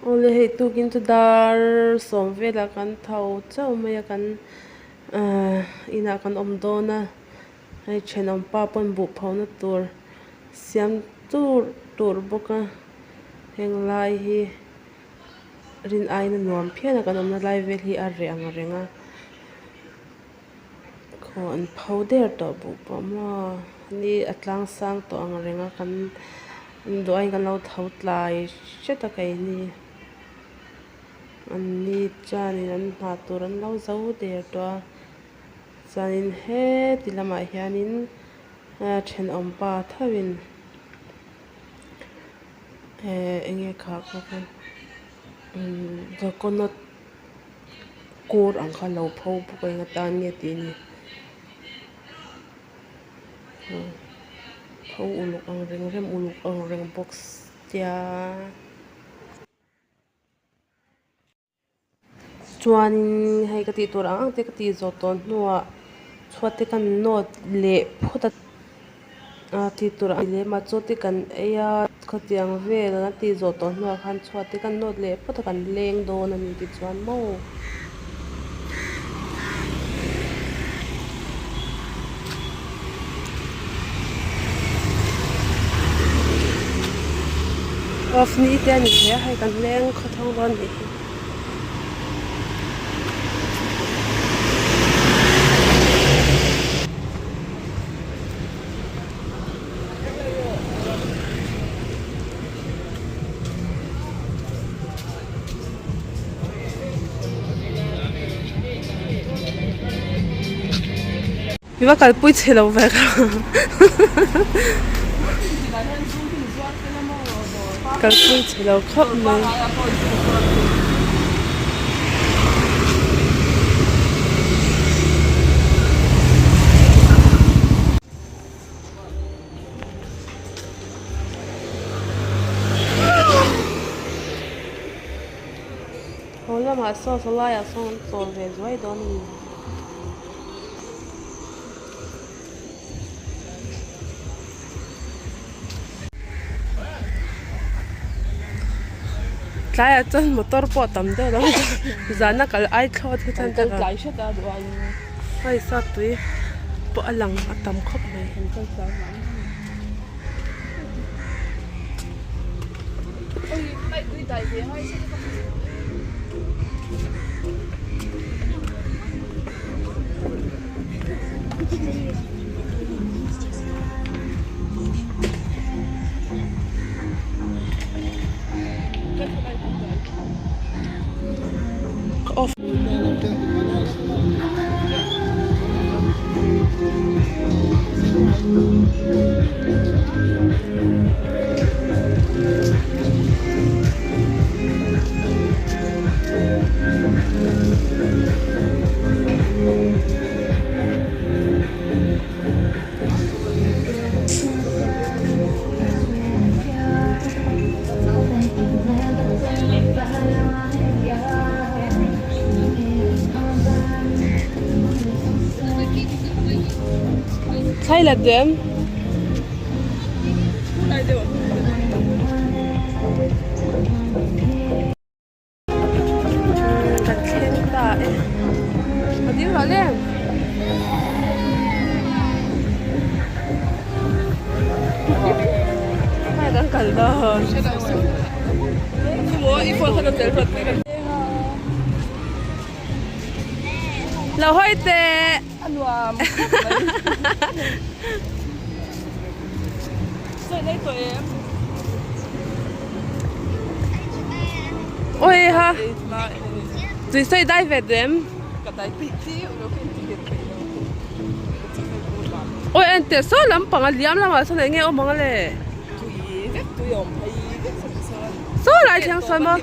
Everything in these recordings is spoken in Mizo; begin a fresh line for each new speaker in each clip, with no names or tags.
Awle hei tukin chu dar sawm velah kan tho chauh mai a kan ahh inah kan awm dawn a hei thenawm pa pawn buh phona tur siam tur tur bawk a heng lai hi rin aiin a nuam phian a kan awmna lai vel hi a reh ang reng a khaw an pho der tawh buh pawh maw ni a tlang sang tawh ang reng a kan duh aiin kan lo tho tlai hret a keini an ni chuanin an hna tur an lo zo der tawh a chuanin heti lamah hianin thenawm pa tho in eh eng nge kha kha kha coconut kur ang kha lo pho bawk a eng atan nge tih a ni pho uluk ang reng rem uluk ang reng bawk sia. Chuanin hei ka tih tur ang ang te ka tih zawh tawh hnuah chhuat te kan nawt leh phawt a ah tih tur ang lem a chaw te kan ei a khawtiang vel kan tih zawh tawh hnuah khan chhuat te kan nawt leh phawt a kan leng dawn a ni tichuan maw. Off ni te a ni thei a hei kan leng khawthawng dawn a nih hi. Mi va kalpui chhe lo ve ka kalpui chhe lo khawp mai. Haw lamah saw saw laiah sawn an chawl ve zuai dawn a ni. Tlaiah chuan motor pawh a tam deuh lo zana kal ai thlawt hi chuan ka
tlai hret a duh aiin
hei sap tui pawh a lang a tam khawp mai. Ka off. Thlai la duh em? Kan thleng ta e. A ding rawh le. Hei kan kal dawn. Lo hawi teh.
A nuam khawp mai. Sawi lei tawh em?
Oi ha. Tui sawi dai ve duh em?
Ka dai peih chiu lo ka inti nghet peih lo.
Oi en teh saw lampang a liam lamah sawn eng nge awm ang le?
Tui vek tui a awm phei vek sawn sawn.
Saw lai thiang sawn maw?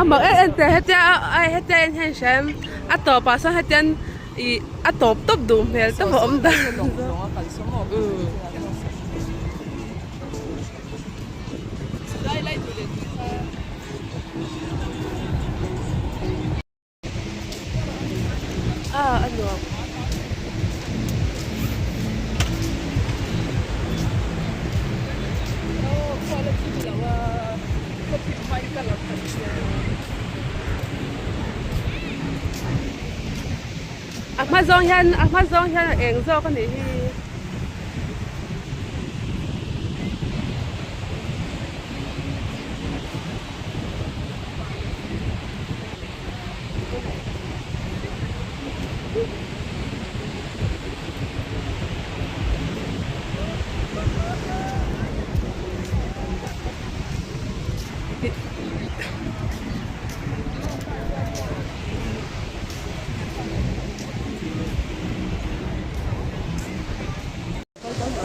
A mak em em teh hetia a hetia en hian hria em a tawpah sawn hetian ih a tawp tawp duh hmel tawp a awm dan a a nuam. A hma zawng hian a hma zawng hian a eng zawk a nih hi.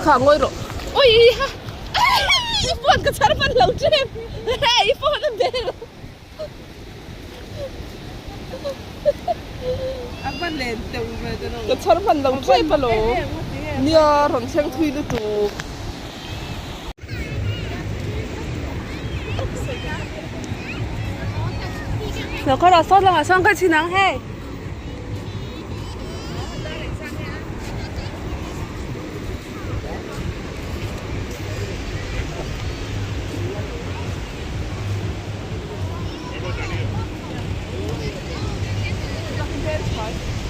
Kha ngawi rawh. Ui ha! I phone ka chhar hman lo tep. I phone a bel.
A va len teuh ve te lo.
Ka chhar hman lo tep a lo. Nia rawn thleng thui lutuk.
Lo kawr ah sawn lamah sawn ka chhin ang hei.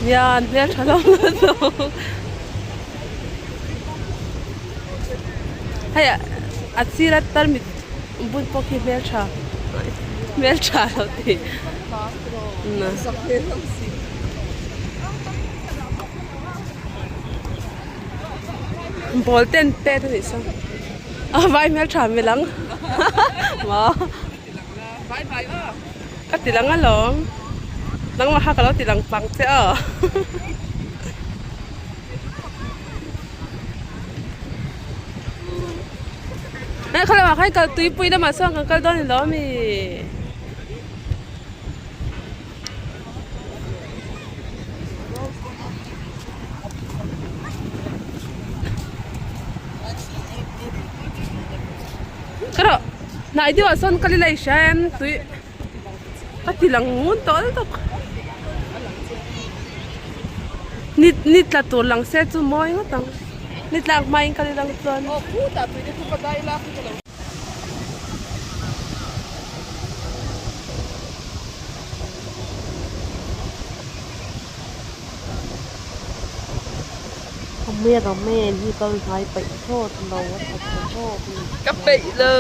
Nia an hmeltha lo lutuk. Hei a sira tarmit bun pawh khi hmeltha hmeltha lo tih ball ten pet a nih saw a vai hmeltha hmel ang maw ka ti lang alawm nangmah kha ka lo ti lang pang che aw. Hei khaw lamah khan kal tuipui lamah sawn kan kal dawn ni lo ami. Ka rawh hnai deuhah sawn kal ila i hria em tui a ti lang ngun tawh lutuk ni ni tla tur lang se chu mawi ngawt ang ni tlak hmain kal ila chuan. Cameraman hi kal hnai peih thlawt lo a that tha thlawt a ni.
Ka peih lo.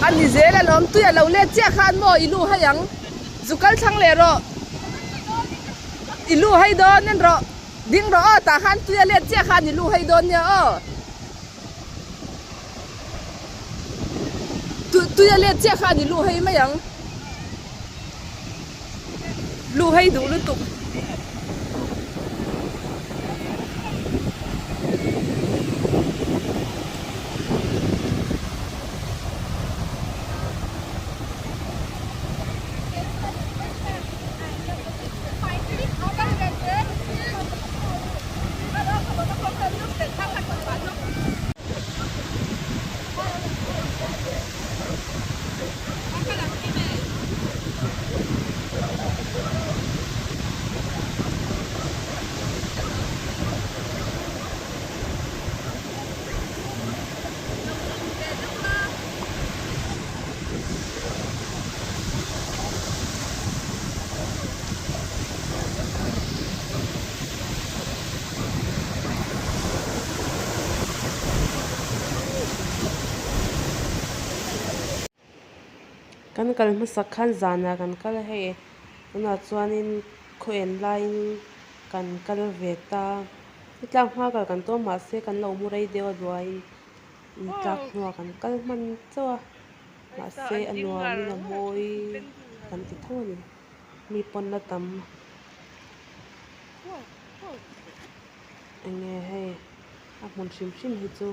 A ni zel alawm tui a lo let chiah khan maw i lu hei ang zu kal thlang leh rawh i lu hei dawn en rawh ding rawh aw tah khan tui a let chiah khan i lu hei dawn nia aw tui a let chiah khan i lu hei mai ang. Lu hei duh lutuk.
Kan kal hmasak khan zanah kan kal a hei tunah chuanin khaw en laiin kan kal ve ta tlak hma kal kan tum a mahse kan lo mu rei deuh a duaiin tlak hnuah kan kal hman chauh a mahse a nuamin a mawi kan ti tho a ni mi pawn la tam eng nge hei a hmun hrim hrim hi chu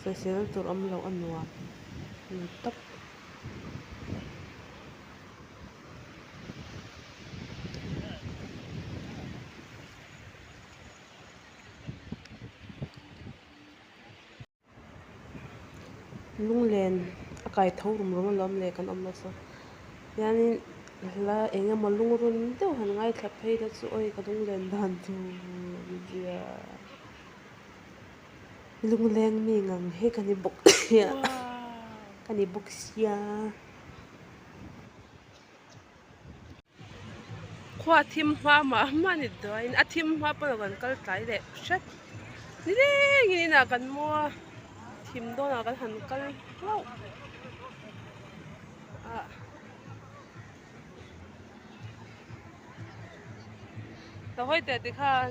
sawisel tur awm loh a nuam a ni tawp. Lunglen a kai tho rum rum alawm le kan awm nasa. Hianin hla eng emaw lungrun deuh han ngaithla phei la chu awi ka lunglen dan tur zia lungleng mi ngang hi ka ni bawk sia ka ni bawk sia. Khua thim hma mah mah ni duaiin a thim hma pawh kan kal tlai leh hret nilengin inah kan mu a thim dawnah kan han kal hlauh a. Ka hawi teh tikhan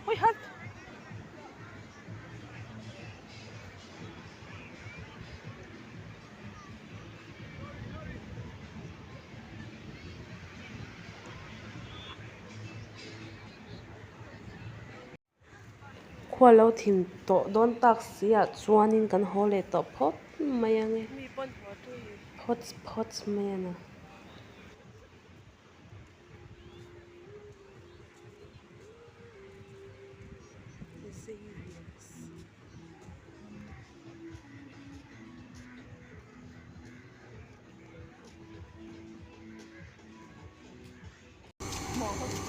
hawi hat. Khua lo thim tawh dawn tak si ah chuanin kan haw leh tawh phawt mai ang e phawt phawt mai a na.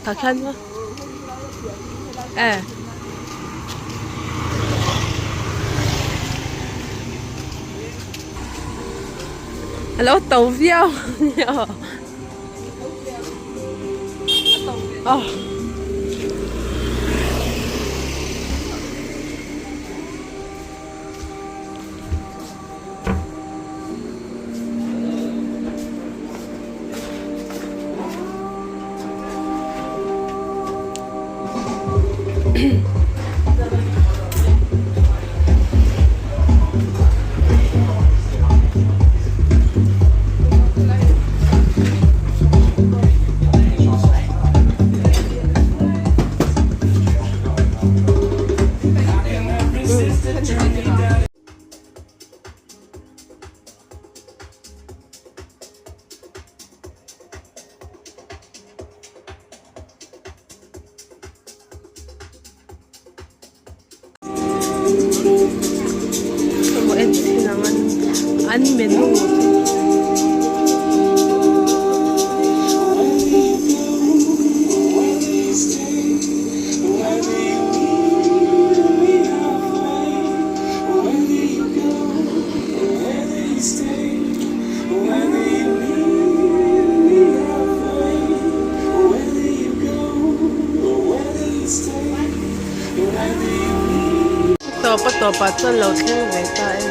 Tah khian maw eh a lo to viau ania aw aw. An menu Tawp a tawp ah chuan lo thleng ve ta e.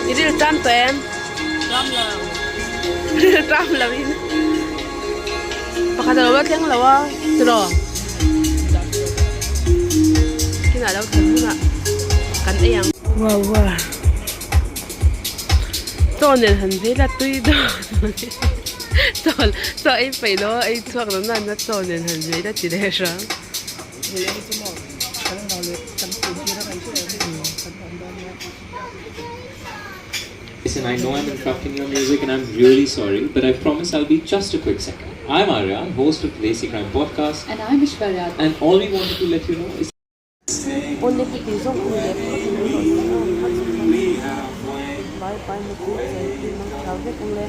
I ril tam tawh em? Tam lo. Ril tam lo in. Pakhat a lo la thleng lo a tiraw? Kinah lo thlen hunah kan ei ang. Wow wow. Chaw nen han vei la tui dawn chaw chaw ei peih lo a ei chhuak lo na na chaw nen han vei la ti leh hrang.
Listen, I know I'm interrupting your music and I'm really sorry, but I promise I'll be just a quick second. I'm Arya, I'm host of the Desi Crime Podcast.
And I'm Ishwarya.
And all we wanted to let you know is
Awle heti zawng awm leh phawt mai rawh se aw kha chu khan bye bye mutui chei tui mang thau vek awle.